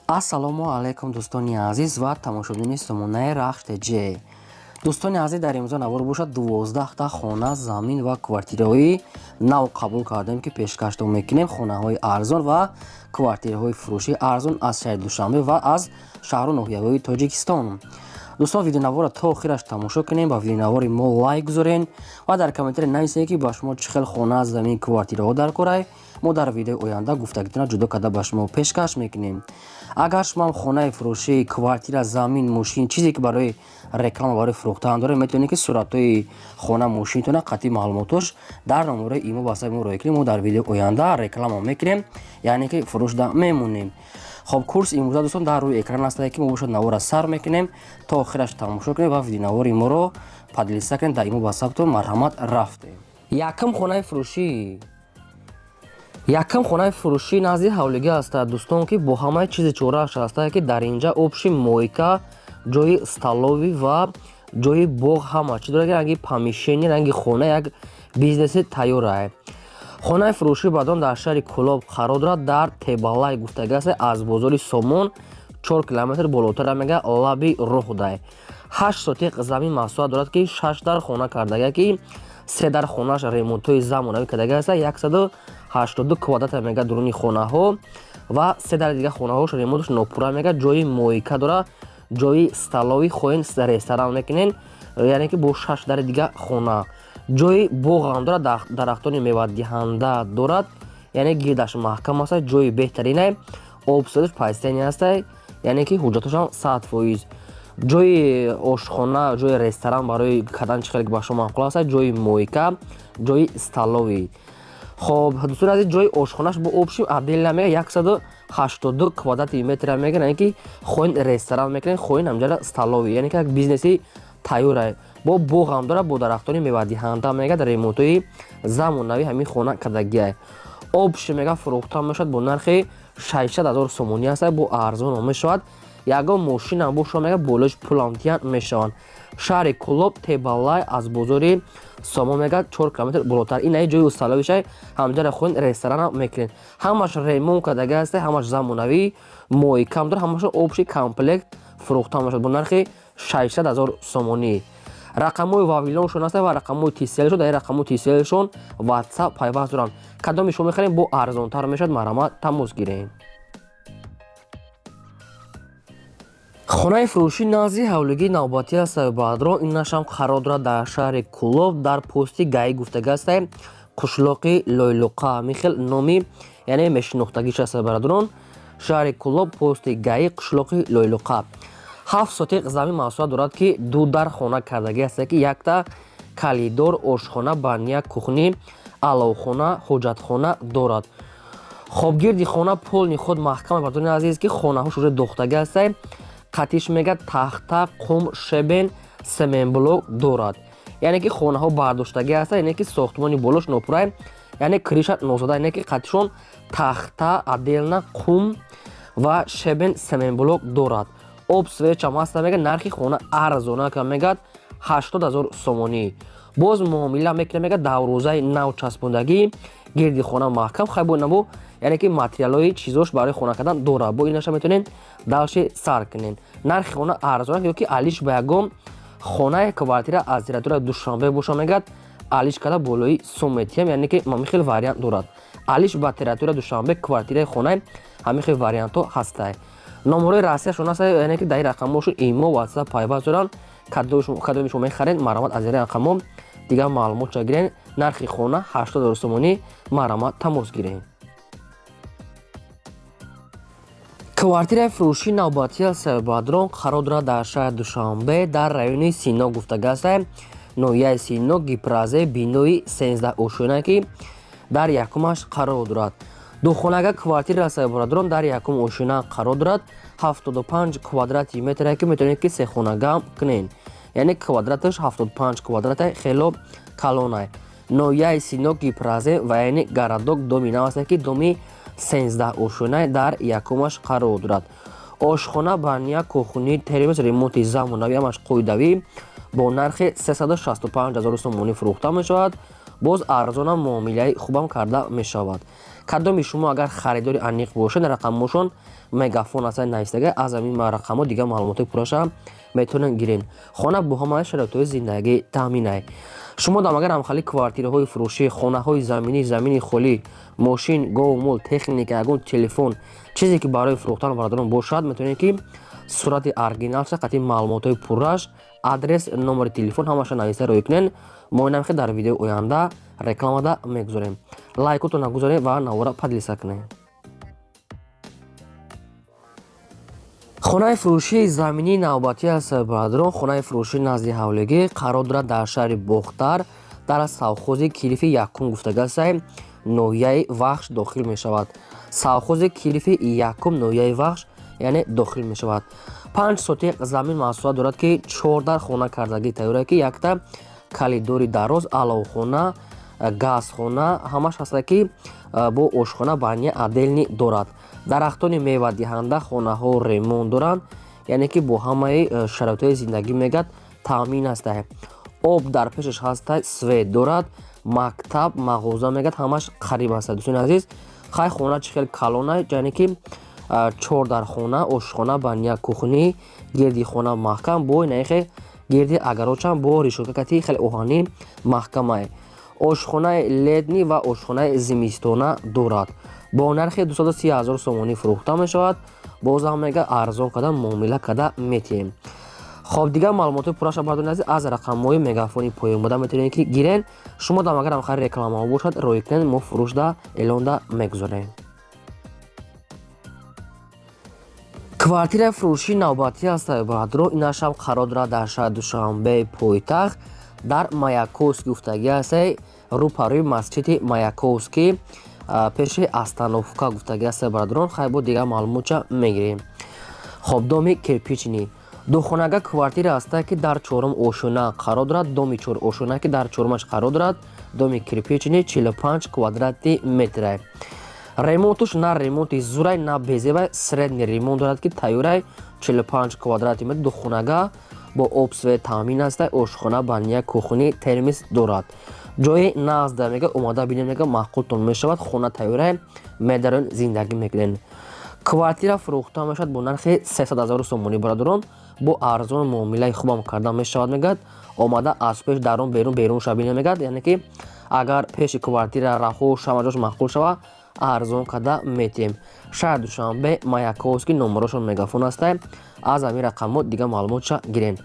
Ассалому алайкум, дӯстони азиз ва тамошобинони сомонаи Рахш ТЖ. Дӯстони азиз, дар имрӯза навор бошад, 12та хона, замин ва квартираҳои нав қабул кардем, ки пешкаштон мекунем. Хонаҳои арзон ва квартираҳои фурӯшии арзон аз шаҳри Душанбе ва аз шаҳру ноҳияҳои Тоҷикистон. Дӯстон, видеонаворро то охираш тамошо кунем, ба видеонавори мо лайк гузорен ва дар комментария нависед, ки ба шумо чӣ хел хона, замин, квартираҳо дар корай. Мо дар видеои оянда гуфтагитона ҷудо карда ба шумо пешкаш мекунем. Агар шумоам хонаи фурӯшӣ, квартира, замин, мошин, чизе ки барои реклама, барои фурӯхтан доред, метавонед, ки суратҳои хона, мошинтона қатъи маълумотош дар номерои имо ватсапи мо роя кунем. Мо дар видеои оянда реклама мекунем, яъне ки фурӯшда мемонем. Хоб, курс имрӯза, дӯстон, дар рӯи экран астае, ки мо бошад навора сар мекунем, то охираш тамошо кунем ва видеонавори моро поделиться кунем дар имо ватсаптон. Марҳамат, рафтем. Якум хонаи фурӯшӣ, якум хонаи фурӯшӣ назди ҳавлигӣ ҳастад, дӯстон, ки бо ҳамаи чизи чорааш ҳастае, ки дар инҷа общий мойка, ҷои столовый ва ҷои боғ, ҳама чи дорад. Ранги помещение, ранги хона, як бизнеси тайёрае. Хонаи фурӯшӣ бадон дар шаҳри Кӯлоб қарор дорад, дар Тебалай гуфтага аст, аз бозори Сомон 4 километр болотар, мега лаби роҳдай. 8 сотиқ замин масоҳат дорад, ки шаш дар хона кардага, ки се дар хонааш ремонтҳои замонавӣ кардага аст. 182 квадрата мега дуруни хонаҳо ва се дар дига хонаҳош ремонташ нопурра. Мега ҷои мойка дора, ҷои столовый, хоҳен ресторан мекунен, яъне ки бо шаш дари дига хона. Ҷои боғам дорад, дарахтони мевадиҳанда дорад, яъне гирдаш маҳкам аст, ҷои беҳтаринай, обсодаш пайстани ҳастай, яъне ки ҳуҷҷатошам 100%. Ҷои ошхона, ҷои ресторан барои кардан, чӣ хеле ба шумо маъқул аст, ҷои мойка, ҷои столовый. Хоб, дӯстони азиз, ҷои ошхонаш бо общем отдельно мега 182 квадрати метра мега, яъне ки хоҳен ресторан мекунед, хоҳен ҳамҷара столовый, яъне ки як бизнеси тайёра. Бо боғам дорад, бо дарахтони мевадиҳанда. Мега дар ремонтҳои замонавӣ ҳамин хона кардагиай. Общий мега фурӯхта мешавад бо нархи 600 ҳазор сомонӣ аст, бо арзон мешавад. Ягон мошинам бошад, мега болош пулам тиян мешаванд. Шаҳри Кӯлоб, Тебалай, аз бозори Сомон мега 4 километр болотар. Ин аи ҷои столовый шай, ҳамҷара хоҳен ресторанам мекунед. Ҳамаш ремонт кардага аст, ҳамаш замонавӣ, мойкам дорад, ҳамаша общий комплект фурӯхта мешавад бо нархи 600 ҳазор сомонӣ. Рақамҳои Вавилоншон аст ва рақамҳои Тиселшон. Дар рақамҳои Тиселшон Ватсап пайваст доранд. Кадоми шумо мехарем, бо арзонтар мешавад, марҳамат, тамос гирем. Хонаи фурӯшӣ назди ҳавлигии навбатӣ аст, баъдро инашам қарор дорад дар шаҳри Кӯлоб, дар пости ГАИ гуфтага аст, қишлоқи Лойлуқа, ҳамин хел номи, яъне мешинохтагиш аст, бародарон. Шаҳри Кӯлоб, пости ГАИ, қишлоқи Лойлуқа. 7 сотиқ замин масоҳат дорад, ки ду дар хона кардагӣ аст, ки якта коридор, ошхона, баня, кухня, аловхона, ҳоҷатхона дорад. Хоб, гирди хона полный худ маҳкам, бардони азиз, ки хонаҳош уже дохтагӣ аст. Қатиш мега тахта, қум, щебень, цементблок дорад, яъне ки хонаҳо бардоштагӣ аст, яъне ки сохтмони болош нопурай, яъне крыша нозада, яъне ки қатишон тахта, отдельно қум ва щебень, цементблок дорад. Об, свет ам ҳаста. Мега нархи хона арзона ка, мегад 80 000 сомонӣ. Боз муомила мекунад. Мега даврӯзаи нав часпондагӣ, гирди хона маҳкам. Хай, бо набо, яъне ки материалҳои чизош барои хона кардан дорад, бо инаша метавонед дальше сар кунед. Нархи хона арзона ё ки алиш ба ягон хонаи квартира аз территорияи Душанбе боша, мегад алиш карда болои сум метиҳем, яъне ки ҳамин хел вариант дорад. Алиш ба территорияи Душанбе квартираи хонаи, ҳамин хел вариантҳо ҳастай. Номерои Россияшон аст, яъне ки дар ин рақамҳошон имо, Ватсап пайваст доранд. Кадоми шумо мехаред, марҳамат, аз ин рақамҳо дигар маълумотша гирен. Нархи хона 80 000 сомонӣ, марҳамат, тамос гирем. Квартираи фурӯшии навбатӣ аст, бадрон, қарор дорад дар шаҳри Душанбе, дар райони Сино гуфтага аст, ноҳияи Сино, Гипразе, бинои 13 ошёна, ки дар якумаш қарор дорад. Духонага квартира аст, бародарон, дар якум ошёна қарор дорад, 75 квадрати метре, ки метавонед, ки сехонагам кунед, яъне квадраташ 75 квадрата, хело калонай. Ноҳияи Сино, Гипразе ва яъне городок, доми нав аст, ки доми 13 ошёна дар якумаш қарор дорад. Ошхона, баня, кухня, термос, ремонти замонавӣ, ҳамаш қоидавӣ. Бо нархи 365 ҳазор сомонӣ фурӯхта мешавад. Боз арзонам муомилаи хубам карда мешавад. Кадоми шумо агар харидори аниқ бошед, рақамҳошон Мегафон аст навистага, аз ҳамин рақамҳо дигар маълумотҳои пурраша метавонед гирен. Хона бо ҳамаи шароитҳои зиндагӣ таъминай. Шумо дам агар ҳамхали квартираҳои фурӯшӣ, хонаҳои заминӣ, замини холӣ, мошин, гову мол, техника, ягон телефон, чизе ки барои фурӯхтан, бародарон, бошад, метавонед ки сурати оригиналша қатъи маълумотҳои пурраш, адрес, номери телефон, ҳамаша нависта рӯй кунед. Мо инам хел дар видеои оянда рекламада мегузорем. Лайкотонро гузоред ва навора поделиться кунед. Хонаи фурӯшии заминии навбатӣ аст, бародарон. Хонаи фурӯшӣ назди ҳавлигӣ қарор дорад дар шаҳри Бохтар, дар совхози Кирифи якум гуфтагасай, ноҳияи Вахш дохил мешавад. Совхози Кирифи якум, ноҳияи Вахш, яъне дохил мешавад. 5 сотиқ замин масоҳат дорад, ки 14 хона кардагӣ тайёра, ки якта калидори дароз, аловхона, газхона ҳамаш ҳаста, ки бо ошхона, баня отдельный дорад. Дарахтони мевадиҳанда, хонаҳо ремонт доранд, яъне ки бо ҳамаи шароитҳои зиндагӣ, мегӯяд, таъмин аста. Об дар пешаш ҳаста, свет дорад, мактаб, мағоза, мегӯяд, ҳамаш қариб аста. Дӯстони азиз, хай, хона чӣ хел калона, яъне ки чордархона, ошхона, баня, кухня, гирди хона маҳкам, бо инаихе гирди агарочам бо решётка кати хеле оҳанӣ маҳкамае. Ошхонаи летний ва ошхонаи зимистона дорад. Бо нархи 230 ҳазор сомонӣ фурӯхта мешавад. Бозам, мега, арзон карда муомила карда метиҳем. Хоб, дигар маълумотҳои пурраша, бародарони азиз, аз рақамҳои мегафони поён буда метавонед ки гирен. Шумо дам агар ҳамхари рекламаҳо бошад, рӯй кунед, мо фурӯшда эълонда мегузорем. Квартираи фурӯшии навбатӣ аст, бародарон. Инашам қарор дорад дар шаҳри Душанбе, пойтахт, дар Маяковский гуфтагӣ ҳастай, рӯпарӯи масҷиди Маяковский, пеши остановка гуфтагӣ ҳастай, бародарон. Хай, бо дигар маълумотча мегирем. Хоб, доми кирпичный, духонага квартира ҳаста, ки дар чорум ошёна қарор дорад. Доми чор ошёна, ки дар чорумаш қарор дорад. Доми кирпичный, 45 квадрати метрай. Ремонтуш на ремонти зурай, на безебай, средний ремонт дорад, ки тайёрай. 45 квадрати метр, духонага, бо об, свет таъмин аста, ошхона, баня, кухня, термис дорад. Ҷои назда, мега, омада бинем, мега, маъқултон мешавад. Хона тайёрай, медарон, зиндагӣ мекунед. Квартира фурӯхта мешавад бо нархи 300 ҳазору сомонӣ, бародарон. Бо арзон муомилаи хубам карда мешавад, мегӯяд. Омада аз пеш дарон берун шава бинем, мегӯяд, яъне ки агар пеши квартира раҳо шава, ҷош маъқул шава, арзон карда метиҳем. Шаҳри Душанбе, Маяковский, номерошон мегафон ҳастай. Аз ҳамин рақамҳо дигар маълумотша гирем.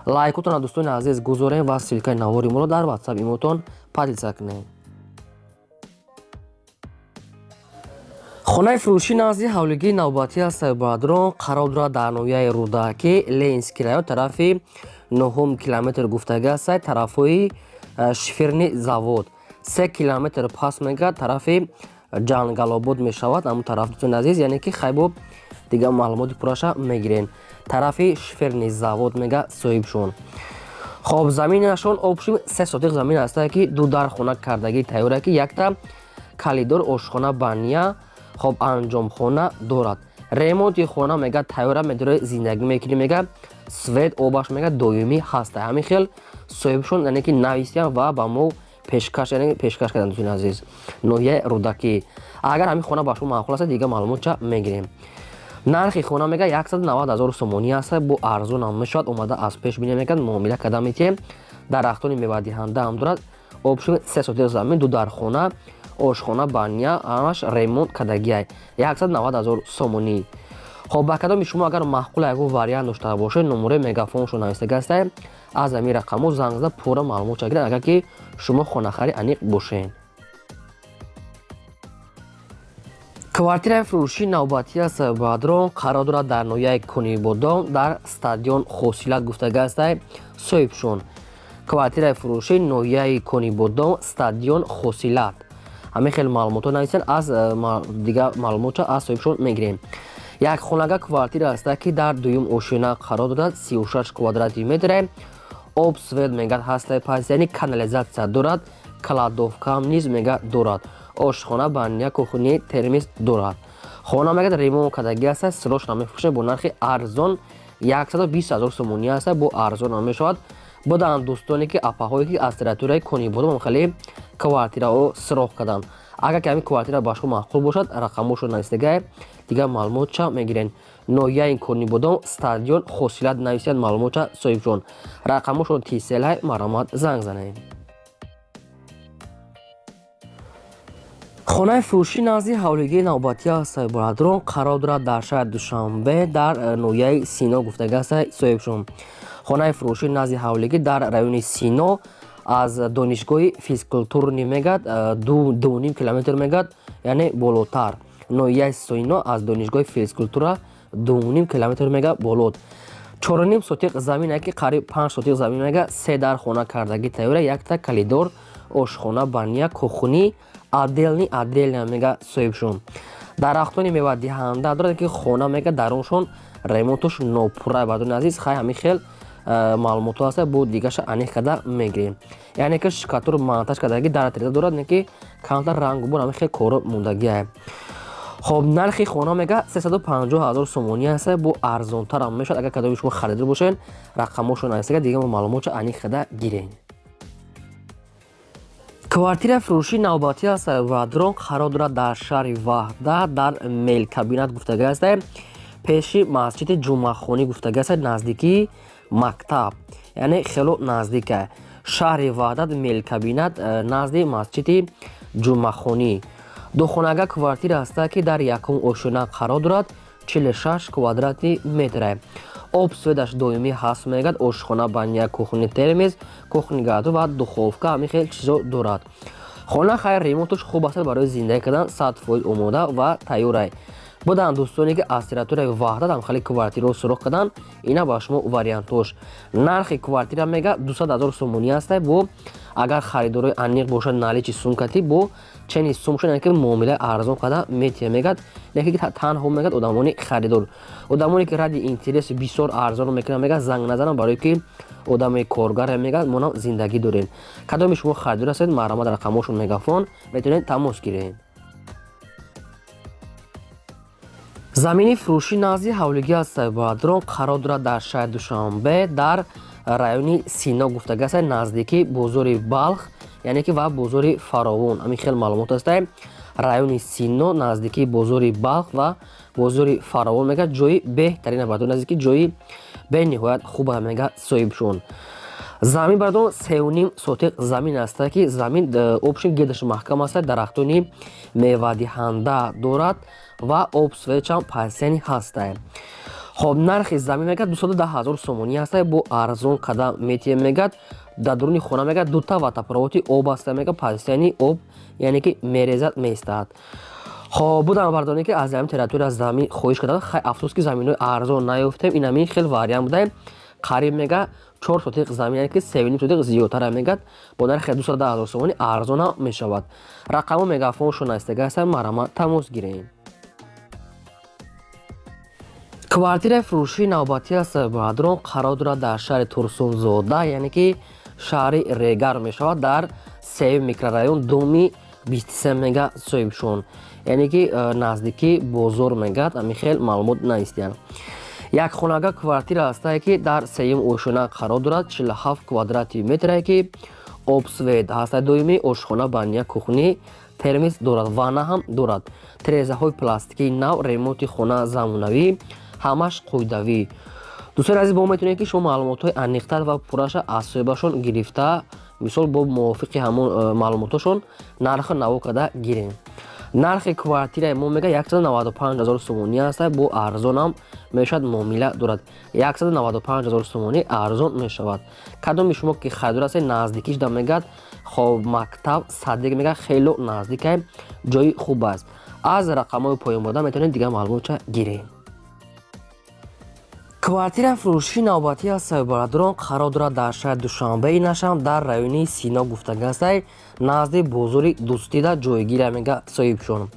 Лайкотонро, дӯстони азиз, гузорем ва ссылкаи навори моро дар ватсап имотон поделиться кунем. Хонаи фурӯшӣ назди ҳавлигии навбатӣ аст, бародарон. Қарор дорад дар ноҳияи Рӯдакӣ, Ленинский район, тарафи нуҳум километр гуфтагӣ ҳастай, тарафҳои шиферный завод 3 километр пас, мегӯяд, тарафи Ҷангалобод мешавад ҳамун тараф, дӯстони азиз. Яъне ки хайбоб дигар маълумоти пурраша мегирем. Тарафи шиферный завод, мега, соҳибшон. Хоб, заминашон общем 3 сотиқ замин ҳастае, ки ду дар хона кардагӣ тайёра, ки якта калидор, ошхона, баня, хоб, анҷомхона дорад. Ремонти хона, мега, тайёра, медори, зиндагӣ мекунӣ, мега, свет, обаш, мега, доимӣ ҳаста. Ҳамин хел соҳибшон, яъне ки нависиян ва ба мо пешкаш, яъне пешкаш кардан. Дӯстони азиз, ноҳияи Рӯдакӣ. Агар ҳамин хона ба шумо маъқул аст, дигар маълумотча мегирем. Нархи хона, мега, 190 ҳазору сомонӣ аст, бо арзонам мешавад. Омада аз пеш бинем, мегӯяд, муомила карда метиҳем. Дарахтони мевадиҳанда ҳам дорад. Общем 3 сотиқ замин, ду дархона, ошхона, баня, ҳамаш ремонт кардагиай. 190 ҳазор сомонӣ. Хоб, ба кадоми шумо агар маъқул ягон вариант дошта бошед, номерои мегафоншон навистага ҳастай. Аз ҳамин рақамҳо занг зада, пурра маълумот гиред, агар ки шумо хонахари аниқ бошед. Квартираи фурӯшии навбатӣ аст, бародарон. Қарор дорад дар ноҳияи Конибодом, дар стадион Хосилат гуфтага ҳастай, соҳибшон. Квартираи фурӯшӣ, ноҳияи Конибодом, стадион Хосилат, ҳамин хел маълумотҳо нависен. Аз дигар маълумотча аз соҳибшон мегирем. Як хонага квартира ҳаста, ки дар дуюм ошёна қарор дорад, 36 квадрати метре. Об, свет, мегӯяд, ҳастаи пас, яъне канализатсия дорад, кладовкаам низ, мегӯяд, дорад, ошхона, баня, кухня, термис дорад. Хона, мегӯяд, ремонт кардагӣ аста, срочно мефурӯшад бо нархи арзон, 120 ҳазор сомонӣ аста, бо арзон ҳам мешавад. Буданд дӯстоне ки, апаҳое ки аз территорияи Конибодом хеле квартираҳо сироғ карданд. Агар ки ҳамин квартира ба шумо маъқул бошад, рақамҳошо навистагай. Дигар маълумотча мегирен. Ноҳияи Конибодом, стадион Хосилат нависияд маълумотча соҳибшон. Рақамошон Тиселай, марҳамат, занг занед. Хонаи фурӯшӣ назди ҳавлигии навбатӣ аст, бародарон, қарор дорад дар шаҳри Душанбе, дар ноҳияи Сино гуфтага аст соҳибшон. Хонаи фурӯшӣ назди ҳавлигӣ дар райони Сино, аз донишгоҳи физкультурный мегад 2,5 километр мегад, яъне болотар. Ноҳияи Сино, аз донишгоҳи физкультура 2,5 километр мега болот. 4,5 сотиқ замин, ки қариб 5 сотиқ замин мега, се дар хона кардагӣ тайёра, якта калидор, ошхона, баня, кухни отдельный, отдельно мега соҳибшон. Дарахтони мевадиҳанда дорад, ки хона мега даруншон ремонтуш нопурра. Бардони азиз, хай, ҳамин хел маълумотҳо ҳаста, бо дигаша аниқ карда мегирем. Яъне ки штукатур монтаж кардаги, дар тереза дорад, не ки камтар рангу бор, ҳамин хел коро мондагиа. Хоб, нархи хона мега 350 ҳазор сомонӣ аста, бо арзонтарам мешавад. Агар кадоми шумо харидор бошед, рақамошон нависага, дига маълумотшо аниқ карда гирем. Квартираи фурӯшии навбатӣ аст, бародарон, қарор дорад дар шаҳри Ваҳдат, дар мелкабинат гуфтага аст, пеши масҷиди Ҷумъахонӣ гуфтага аст, наздикии мактаб, яъне хело наздика. Шаҳри Ваҳдат, мелкабинат, назди масҷиди Ҷумъахонӣ. Духонага квартира ҳаста, ки дар якум ошёна қарор дорад, 46 квадрати метра. Об, светаш доимӣ ҳаст мегад. Ошхона, баня, кухни, термез, кухни газу ва духовка, ҳамин хел чизо дорад. Хона, хайр, ремонтуш хуб аст, барои зиндагӣ кардан 100% омода ва тайёрай. Буданд дӯстоне, ки аз территорияи Ваҳдат ҳам хеле квартираро суроғ карданд, ина ба шумо вариантош. Нархи квартира мега 200 ҳазор сомонӣ аста, бо агар харидорои аниқ бошад, наличный сумкати бо чени сум шуд, ки муомилаи арзон карда метия мегад. Яке танҳо мегад одамони харидор, одамоне ки ради интерес бисёр арзон мекунанд, мегад, занг назанам, барое ки одами коргаре мегад, монам зиндагӣ дорем. Кадоми шумо харидор ҳастед, марҳамат, рақамошон Мегафон, метавонед тамос гиред. Замини фурӯшӣ назди ҳавлигӣ аст, бародарон, қарор дорад дар шаҳри Душанбе, дар райони Сино гуфтага аст, наздикии бозори Балх, яъне ки ва бозори Фаровон. Ҳамин хел маълумот аст. Райони Сино, наздикии бозори Балх ва бозори Фаровон мега, ҷои беҳтарин, бародарон, наздики ҷои бениҳоят хуба мега соҳибшон. Замин, бародарон, 3,5 сотиқ замин аста, ки замин общем гедаш маҳкам аста, дарахтони мевадиҳанда дорад ва об, светчам постоянный ҳаста. Хоб, нархи замин мегад 210 ҳазор сомонӣ аста, бо арзон када метия мегад. Дар дуруни хона мегад дута водопроводи об аста мега, постоянный об, яъне ки мерезад, меистад. Хоб, будам бардоне, ки аз ҳамин территория замин хоҳиш карданд. Хай, афсӯс, ки заминҳои арзон наёфтем. Ин ҳамин хел вариант будаем. Қариб мега 4 сотиқ замин, яъне ки 3,5 сотиқ зиёдтара мегад, бо нархи 210 ҳазор сомонӣ арзонам мешавад. Рақаму Мегафоншон настага ҳастанд, марҳамат, тамос гирем. Квартираи фурӯшии навбатӣ аст, бародарон, қарор дорад дар шаҳри Турсунзода, яъне ки шаҳри Регар мешавад, дар сеюм микрорайон, доми 23 мега соҳибшон, яъне ки наздикии бозор мегад. Ҳамин хел маълумот навистиянд. Як хонага квартира ҳастае, ки дар сеюм ошёна қарор дорад, 47 квадрати метрае, ки об, свет ҳастаи доимӣ, ошхона, баня, кухни, термез дорад, ванна ҳам дорад, тирезаҳои пластикии нав, ремонти хона замонавӣ, ҳамаш қоидавӣ. Дӯстони азиз, бо метавонед, ки шумо маълумотҳои аниқтар ва пурраша аз соҳибашон гирифта, мисол, бо мувофиқи ҳамон маълумотҳошон нархи наво карда гирем. Нархи квартираи мо мега 195 ҳазор сомонӣ аст, бо арзонам мешавад, муомила дорад. 195 ҳазор сомонӣ арзон мешавад. Кадоми шумо ки харидор ҳастед, наздикиш да мегад. Хоб, мактаб, садик мега хело наздикай, ҷои хуб аст. Аз рақамҳои поён бурда метавонед дигар маълумотша гиред. Квартираи фурӯшии навбатӣ аст, бародарон, қарор дорад дар шаҳри Душанбе, инашам дар райони Сино гуфтагастай, назди бозори Дӯстида ҷойгира мега соҳибшон.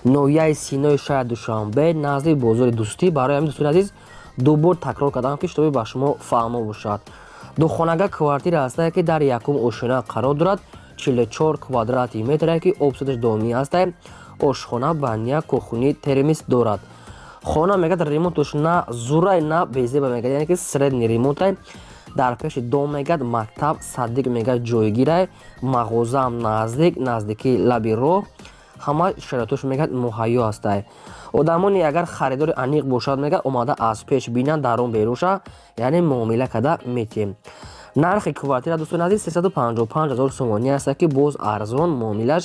Ноҳияи Синои шаҳри Душанбе, назди бозори Дӯстӣ. Барои ҳамин, дӯстони азиз, ду бор такрор кардам, ки шутоби ба шумо фаҳмо бошад. Духонага квартира ҳастае, ки дар якум ошёна қарор дорад, 44 квадрати метре, ки об, светаш доимӣ ҳастае, ошхона, баня, кухни, термез дорад. Хона мегад ремонтуш на зурай, на безеба мегад, яъне ки средний ремонтай. Дар пеши дом мегад мактаб, садик мегад ҷойгирай, мағозаам наздик, наздикии лаби роҳ. Ҳама шароитош, мегӯяд, муҳайё ҳастай. Одамоне, агар харидори аниқ бошад, мегӯяд, омада аз пеш бинанд, дарун берунша, яъне муомила карда метиҳем. Нархи квартира, дӯстони азиз, 355 ҳазор сомонӣ аст, ки боз арзон муомилаш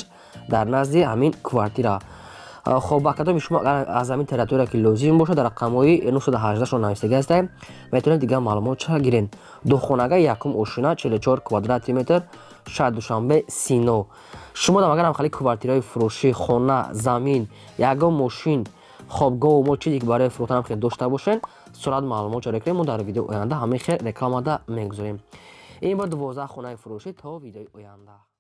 дар назди ҳамин квартира. Хоб, ба кадоми шумо агар аз ҳамин территория ки лозим бошад, дар рақамҳои 918 шон нависагӣ ҳастем, метавонед дигар маълумот ча гиред. Духонага, якум ошина, 44 квадрати метр, шаҳр Душанбе, Сино. Шумо дам агар ҳам хали квартираҳои фурӯшӣ, хона, замин, ягон мошин, хобгоҳу мо чизе ки барои фурӯхтан хел дошта бошед, сурат маълумот ҷорӣ кунед, мо дар видеои оянда ҳамин хел рекламада мегузорем. Ин бо 12 хонаи фурӯшӣ. То видеои оянда.